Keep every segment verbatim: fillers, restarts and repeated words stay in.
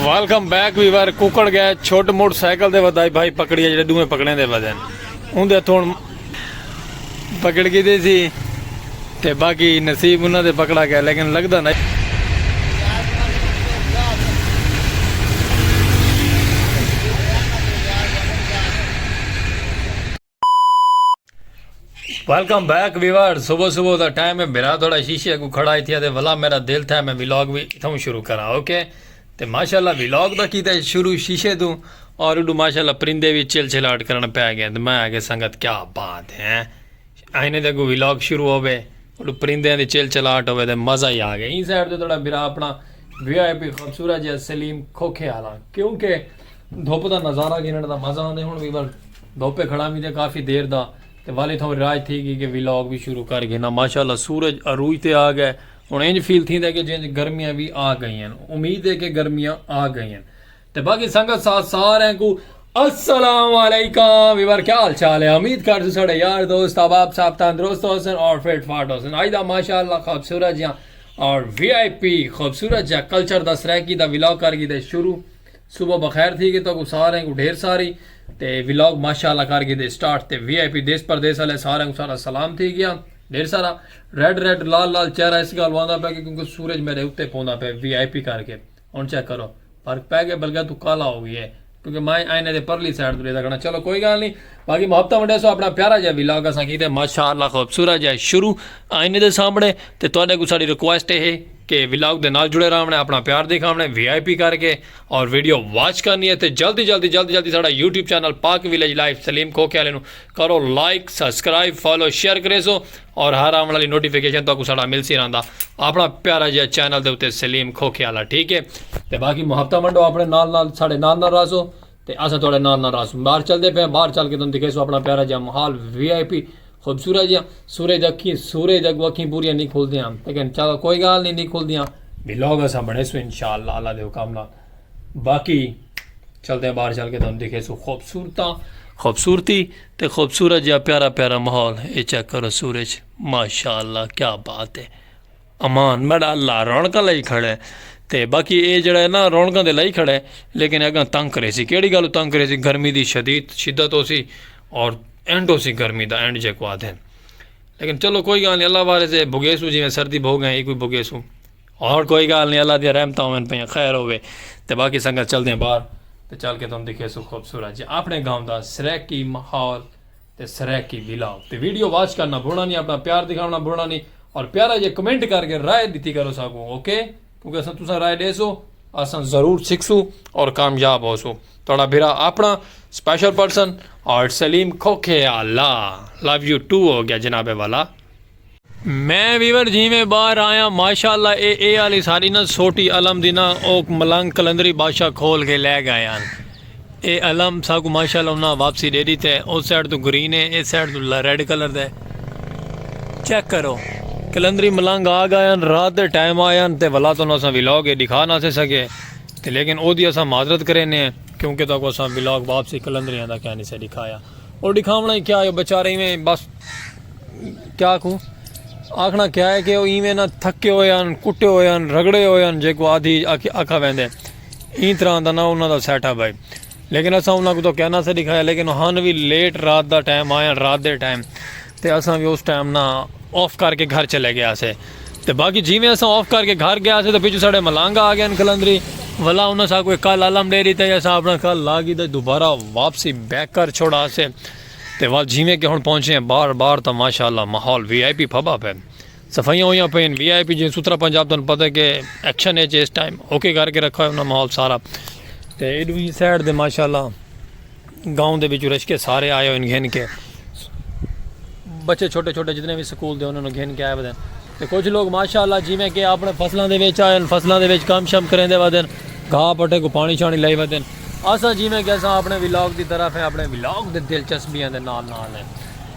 Welcome back viewer. ککڑ گئے چھوٹ motor cycle دے ودائی بھائی پکڑی ہے، جڑے ڈوہیں پکڑیں دے ودن اون دے تھون پکڑ کی دے سی۔ تے باقی نصیب انہاں دے پکڑا گیا، لیکن لگدا نہیں۔ Welcome back viewer. صبح صبح دا ٹائم ہے، میرا تھوڑا شیشے کو کھڑا ہی تھیا تے ولا میرا دل تھا میں ولاگ بھی اتھوں شروع کراں، اوکے؟ تے ماشاءاللہ ولاگ دا کیتا ہے شروع شیشے توں، اور اڈو ماشاءاللہ پرندے بھی چل چلاٹ کرن پہ گئے۔ تے میں آگے سنگت کیا بات ہے، آئینے دے کو ولاگ شروع ہوے، اڈو پرندے دی چل چلاٹ ہوے تے مزہ ہی آ گیا۔ این سائیڈ تے تھوڑا میرا اپنا وی آئی پی خوبصورت جہاں سلیم کھوکھے والا، کیونکہ دھوپ دا نظارہ گھنن دا مزہ آندے۔ ہن ویور دھوپے کھڑا وی تے کافی دیر دا، تے والی تھاں راج تھی گئی کہ ولاگ بھی شروع کر گھنا۔ ماشاءاللہ سورج عروج تے آ گئے۔ ہن انج فیل تھیندا ہے کہ جنج گرمیاں بھی آ گئیاں۔ امید ہے کہ گرمیاں آ گئیاں۔ تے باقی سنگت ساتھ سارے کو السلام علیکم۔ ویور کیا حال چال ہے؟ امید کر ساڑے یار دوست احباب صاحب تندرست ہوسن اور فٹ فاٹ ہوسن۔ آج دا ماشاءاللہ خوبصورت جیاں اور وی آئی پی خوبصورت جیاں کلچر دا سرائیکی دا ولاگ کر گئی تے شروع۔ صبح بخیر تھی کہ تہاکوں ساریں کوں ڈھیر ساری تے ولاگ ماشاءاللہ کر گھدے سٹارٹ۔ تے وی آئی پی دیس پردیس والے ساریں کوں سارا سلام تھی گیا۔ ڈھیر سارا ریڈ ریڈ لال لال چہرہ اس گال واندا پیا کہ کیونکہ سورج میرے اتے پوندا پیا وی آئی پی کر کے۔ ہن چیک کرو، فرق پے گئے، بلکہ تو کالا ہو گئی ہے کیونکہ میں آئینے دے پرلی سائیڈ توں ڈیدا کھڑا۔ چلو کوئی گال نہیں، باقی محبتاں ونڈیسو۔ اپنا پیارا جیہا ولاگ اساں کیتے ماشاءاللہ خوبصورت جیہا شروع آئینے دے سامنے۔ تے تہاڈے کوں ساڈی ریکویسٹ ہے کہ ولاگ دے نال جڑے رہونے، اپنا پیار دکھاونے وی آئی پی کر کے، اور ویڈیو واچ کرنی ہے تے جلدی جلدی جلدی جلدی ساڈا یوٹیوب چینل پاک ویلیج لائف سلیم کھوکھے والے نوں کرو لائک، سبسکرائب، فالو، شیئر کریسو، اور ہر آون والی نوٹیفیکیشن تہاکوں ساڈا ملسی رہندا۔ اپنا پیارا جیہا چینل دے اتے سلیم کھوکھے والا، ٹھیک ہے؟ تے باقی محبتاں ونڈو اپنے نال نال، ساڈے نال نال رہسو تے اساں تہاڈے نال نال رہسوں۔ باہر چلدے پئے، باہر چل کے تہاکوں دکھیسوں اپنا پیارا جیہا ماحول وی آئی پی خوبصورت جیہاں۔ سورج اکھیں، سورج اگوں اکھیں پوریاں نہیں کھلدیاں، لیکن چلو کوئی گال نہیں، نہیں کھلدیاں۔ ولاگ اساں بنڑیسوں انشاءاللہ اللہ دے حکم نال۔ باقی چلدے ہیں باہر چل کے تہاکوں دکھیسوں خوبصورتاں، خوبصورتی تے خوبصورت جیہاں پیارا پیارا ماحول۔ اے چیک کرو سورج، ماشاءاللہ کیا بات ہے۔ امان میڈا اللہ رونقاں لائی کھڑے۔ تے باقی اے جڑا ہے نا رونقاں دے لائی کھڑے، لیکن اگاں تنگ کریسی۔ کیڑی گالوں تنگ کریسی؟ گرمی دی شدید شدت ہوسی اور اینڈ ہوسی گرمی دا، اینڈ جیکوں آدھن۔ لیکن چلو کوئی گال نہیں، اللہ وارث ہے، بھگیسوں جیویں سردی بھوگ ہیں، ایکوں بھگیسوں۔ اور کوئی گال نہیں، اللہ دیاں رحمتاں ہوون پیاں، خیر ہووے۔ تے باقی سنگت چلدے ہیں باہر تے چل کے تہاکوں دکھیسوں خوبصورت جیہاں اپنے گاؤں دا سرائیکی ماحول تے سرائیکی ولاگ۔ تے ویڈیو واچ کرنا بھولنا نہیں، اپنا پیار دکھاونا بھولنا نہیں، اور پیارا جیہا کمنٹ کر کے رائے ڈتی کرو ساکوں، اوکے؟ کیونکہ اساں تساں رائے ڈیسو، اساں ضرور سکھسوں اور کامیاب ہوسوں۔ تہاڈا بھرا اپنا اسپیشل پرسن اور سلیم کھوکھے والا۔ لو یو ٹو ہو گیا جناب والا۔ میں ویور جیویں باہر آیا، ماشاءاللہ اے، اے والی ساری نا سوٹی علم دی نا او ملنگ قلندری بادشاہ کھول کے لے گئے ہن۔ اے علم ساکوں ماشاءاللہ انہاں واپسی ڈے ڈتے۔ اس سائیڈ توں گرین ہے، اس سائیڈ توں ریڈ کلر دے۔ چیک کرو، قلندری ملنگ آ گئے ہن، رات دے ٹائم آئے ہن تے ولا تہاکوں اساں ولاگ اے دکھا نہ سے سکے۔ تے لیکن او دی اساں معذرت کرینے ہیں، کیونکہ تہاکوں اساں ولاگ واپسی قلندریاں دا کیا نہیں سے دکھایا۔ او دکھاونا ہی کیا ہے، بیچارے ایویں بس کیا آکھوں؟ آکھنا کیا ہے کہ او ایویں نہ تھکے ہوئے ہن، کٹے ہوئے ہن، رگڑے ہوئے ہن، جیکوں آدھی آکھ-، آکھا ویندے۔ ایں طرح دا نہ انہاں دا سیٹ اپ ہے۔ لیکن اساں انہاں کوں تاں کیا نہ سے دکھایا، لیکن ہن وی لیٹ رات دا ٹائم آئے ہن، رات دے ٹائم، تے اساں وی اس ٹائم نہ آف کر کے گھر چلے گئے سے۔ تے باقی جیویں اساں آف کر کے گھر گئے سے، تے پچھوں ساڈے ملنگ آ گئے ہن قلندری۔ ولا انہاں ساکوں کل علم ڈے ڈتے، اساں اپنا کل لا گی تے دوبارہ واپسی بیک کر چھوڑا سے۔ تے ول جیویں کہ ہن پہنچے ہیں باہر، باہر تاں ماشاءاللہ ماحول وی آئی پی پھبا پے۔ صفائیاں ہوئیاں پئین، وی آئی پی جیویں ستھرا پنجاب تہاکوں پتہ ہے کہ ایکشن اچ ہے اس ٹائم، اوکے کر کے رکھا ہے انہاں ماحول سارا۔ تے ایڈو ہی سائیڈ دے ماشاءاللہ گاؤں دے وچوں رشکے سارے آئے ہوئے گھن کے، بچے چھوٹے چھوٹے جتنے وی سکول دے انہاں نوں گھن کے آئے ودن۔ تے کچھ لوگ ماشاءاللہ جیویں کہ اپنے فصلاں دے وچ آئے ہن، فصلاں دے وچ کم شم کریندے ودن، گھاہ پٹے کوں پانی شانی لائی ودن۔ اساں جیویں کہ اساں اپنے ولاگ دی طرف ہیں، اپنے ولاگ دے دلچسپیاں دے نال نال ہیں۔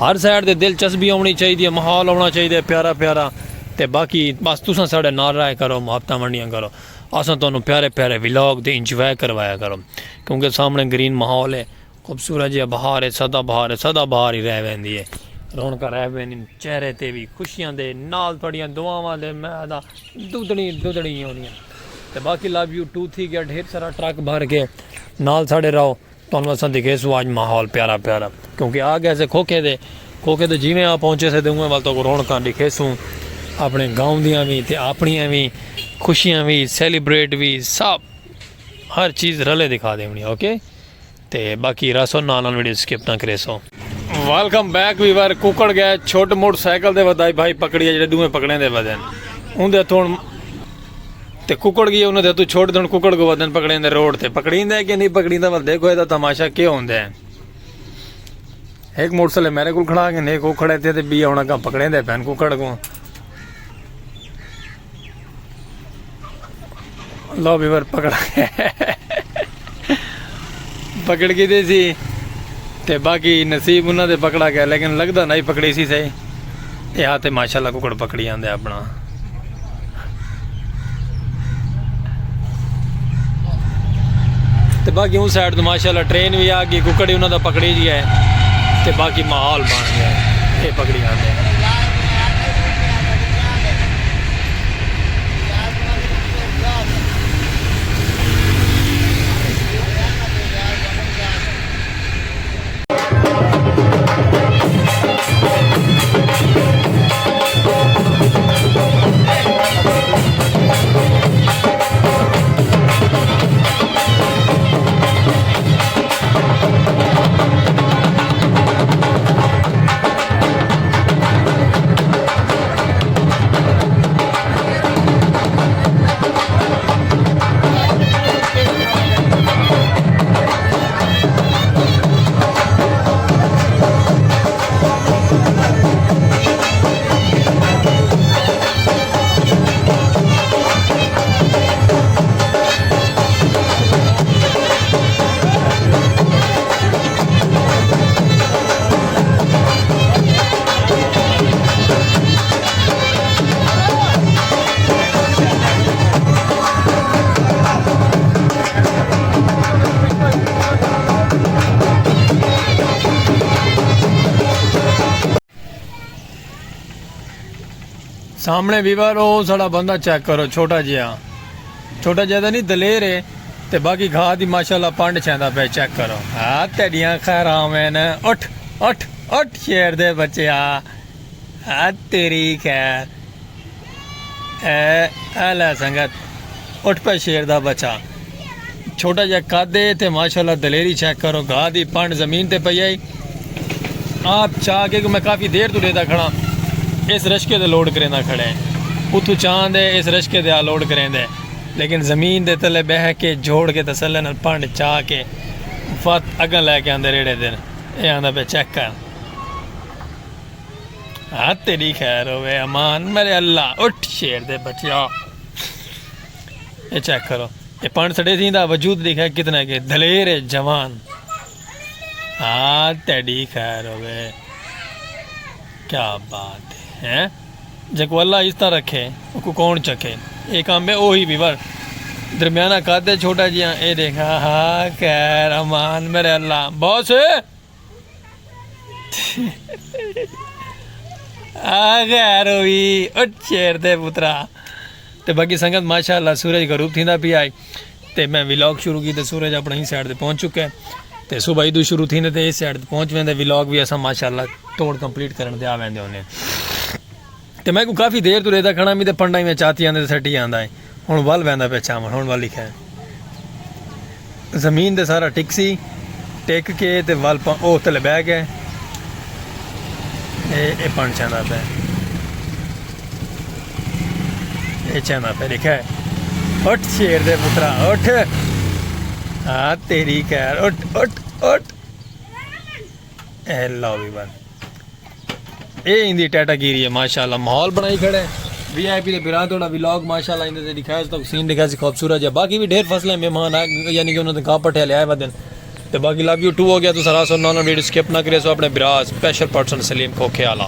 ہر سائیڈ تے دلچسپی ہونی چاہیدی ہے، ماحول ہونا چاہیدا ہے پیارا پیارا۔ تے باقی بس تساں ساڈے نال رہیا کرو، محبتاں ونڈیاں کرو، اساں تہاکوں پیارے پیارے ولاگ تے انجوائے کروایا کرو، کیونکہ سامنے گرین ماحول ہے، خوبصورت جیہا بہار ہے، سدا بہار ہے، سدا بہار ہی رہ ویندی ہے۔ رونقاں رہ ویندین چہرے تے وی خوشیاں دے نال، تہاڈیاں دعاواں دے میں آہدا دگنی دگنی ہوندیاں۔ تے باقی لو یو ٹو تھی ڳیا، ڈھیر سارا ٹرک بھر کے نال ساݙے رہو۔ تہانوں اساں دکھیسوں اڄ ماحول پیارا پیارا، کیونکہ آ ڳئے سے کھوکھے دے۔ کھوکھے دے جیویں آ پہنچے سے تے اونویں ول تہاکوں رونقاں دکھیسوں، اپݨے گاؤں دیاں وی تے اپݨیاں وی، خوشیاں وی، سیلیبریٹ وی، سب ہر چیز رلے دکھا ݙیوݨی، اوکے؟ تے باقی رہسو نال نال، ویڈیو سکپ نہ کریسو۔ Welcome back viewer. ککڑ ڳئے چھوٹ موٹر سائیکل تے ودائی بھائی پکڑی ہے، جیڑھے ݙوہیں پکڑیں دے ودن۔ اوندے ہتھوں تے ککڑ ڳئے انہاں دے ہتھوں چھوٹ تے ہݨ ککڑ کوں ودن پکڑیں دے روڈ تے۔ پکڑیندا ہے کہ نہیں پکڑیندا، ول ݙیکھو ایہدا تماشا کیا ہوندا ہے۔ ہک موٹر سائیکل میݙے کول کھڑا ہے، ہک کوں کھڑے تے، تے ٻیا ہݨ اڳاں پکڑیندے پئن ککڑ کوں۔ لو ویور پکڑ پکڑ گھدی سی تے باقی نصیب انہاں دے پکڑا ڳئے، لیکن لڳدا نہ ہئی پکڑیسی صحیح۔ اے ہا تے ماشاءاللہ ککڑ پکڑی آندے اپݨا۔ تے باقی اوں سائیڈ توں ماشاءاللہ ٹرین وی آ ڳئی، ککڑ وی انہاں دا پکڑی ڳیا ہے تے باقی ماحول بݨ ڳیا ہے۔ اے پکڑی آندے۔ سامݨے ویور او ساݙا بندہ چیک کرو، چھوٹا جیہا، چھوٹا جیہا تاں نہیں، دلیر ہے۔ تے باقی گھا دی ماشاءاللہ پنڈ چھیندا پئے، چیک کرو۔ ہا تیݙیاں خیراں وین۔ اٹھ، اٹھ، اٹھ شیر دے بچیا۔ ہا تیری خیر۔ اے، اے لے سنگت، اٹھ پئے شیر دا بچہ۔ چھوٹا جیہا قد ہے تے ماشاءاللہ دلیری چیک کرو، گھا دی پنڈ زمین تے پئی ہے۔ آپ چا کے، میں کافی دیر توں ݙیہدا کھڑا، اس رشکے تے لوڈ کریندا کھڑے۔ اتھوں چاند ہے، اس رشکے تے آ لوڈ کریندے۔ لیکن زمین دے تلے ٻہہ کے، جوڑ کے، تسلے نال پنڈ چا کے، وت اڳاں لے کے آندے ریڑھے دن۔ اے آندا پئے چیک کر۔ ہا تیݙی خیر ہووے امان، میݙے اللہ، اٹھ شیر دے بچیا۔ اے چیک کرو، اے پنڈ سݙے تھیندا، وجود ݙیکھا کتنا کہ دلیر ہے جوان۔ ہا تیݙی خیر ہووے۔ کیا بات ہے، ہیں؟ جیکوں اللہ اس طرح رکھے، اوکوں کون چکے؟ اے کم ہے اوہی ویور۔ درمیانہ قد ہے چھوٹا جیہا، اے ݙیکھا، ہا خیر امان، میݙے اللہ۔ باس، آ غیر ہوئی، اٹھ شیر دے پترا۔ تے باقی سنگت ماشاءاللہ سورج غروب تھیندا پیا ہے۔ تے میں ولاگ شروع کیتے، سورج اپݨا ہی سائیڈ تے پہنچ چکا ہے۔ تے صبح ادو شروع تھیندے تے اس سائیڈ تے پہنچ ویندے۔ ولاگ وی اساں ماشاءاللہ توڑ کمپلیٹ کرݨ تے آ ویندے ہوندے ہیں۔ تے میکوں کافی دیر توں ݙیہدا کھڑا، میں تے پنڈاں میں چاتی آندے تے سٹی آندا ہے۔ ہݨ ول ویندا پیا چاوݨ، ہݨ ول لکھا ہے۔ زمین تے سارا ٹکسی، ٹک کے تے ول پا-، او تلے ٻہہ ڳئے۔ اے، اے پنڈ چیندا پئے۔ اے چیندا پئے، ݙیکھا ہے۔ اٹھ شیر دے پترا، اٹھ۔ ہا تیݙی خیر، اٹھ، اٹھ، اٹھ۔ اے لو وی بن۔ اے ایندی ٹیٹا گیری ہے، ماشاءاللہ ماحول بݨائی کھڑے۔ وی آئی پی دے بھرا تہاݙا ولاگ ماشاءاللہ ایندے تے ݙکھایا سی، تہاکوں سین ݙکھایا سی خوبصورت جیہا۔ باقی وی ڈھیر فصلیں مہمان آ، یعنی کہ انہاں دے گاں پٹھے لے آئے ودن۔ تے باقی لو یو ٹو ہو ڳیا، تساں رہسو نال نال، ویڈیو سکپ نہ کریسو، اپݨے بھرا سپیشل پرسن سلیم کھوکھے آلا۔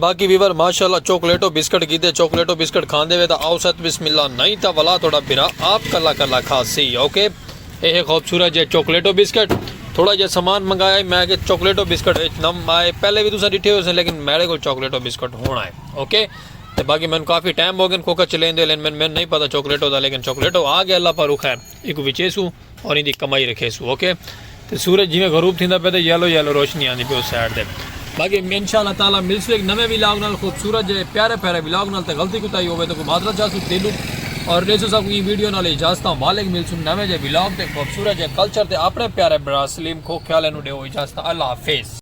باقی ویور ماشاءاللہ چاکلیٹو بسکٹ کیتے، چاکلیٹو بسکٹ کھاندے وے تاں آؤ ست بسم اللہ، نہیں تاں ولا تہاݙا بھرا آپ کلا کلا کھاسی، اوکے؟ اے ہے خوبصورت جے چاکلیٹو بسکٹ، تھوڑا جے سامان منگایا ہے، میں کہ چاکلیٹو بسکٹ وچ نم آئے، پہلے وی تساں ݙٹھے ہوسن، لیکن میݙے کول چاکلیٹو بسکٹ ہݨ آئے، اوکے؟ تے باقی مینوں کافی ٹائم ہو گئے کھوکھا چلیندے، لیکن مینوں مینوں نہیں پتہ چاکلیٹو دا، لیکن چاکلیٹو آ گیا، اللہ پر رکھا ہے، ایکوں وچیسوں اور ایندی کمائی رکھیسوں، اوکے۔ تے سورج جیویں غروب تھیندا پیا تے یلو یلو روشنی آندی پئی اس سائیڈ تے۔ باقی ان شاء اللہ تعالیٰ ملسوں ایک نویں ولاگ نال، خوبصورت جے پیارے پیارے ولاگ نال، تے غلطی کوتاہی ہووے تے کوئی معذرت چاہسوں دلوں، اور ݙیسوں ساکوں ایں ویڈیو نال اجازتاں، والک ملسوں نویں جے ولاگ تے خوبصورت جے کلچر تے۔ اپݨے پیارے بھرا سلیم کھوکھے آلے نوں ݙیو اجازتاں، اللہ حافظ۔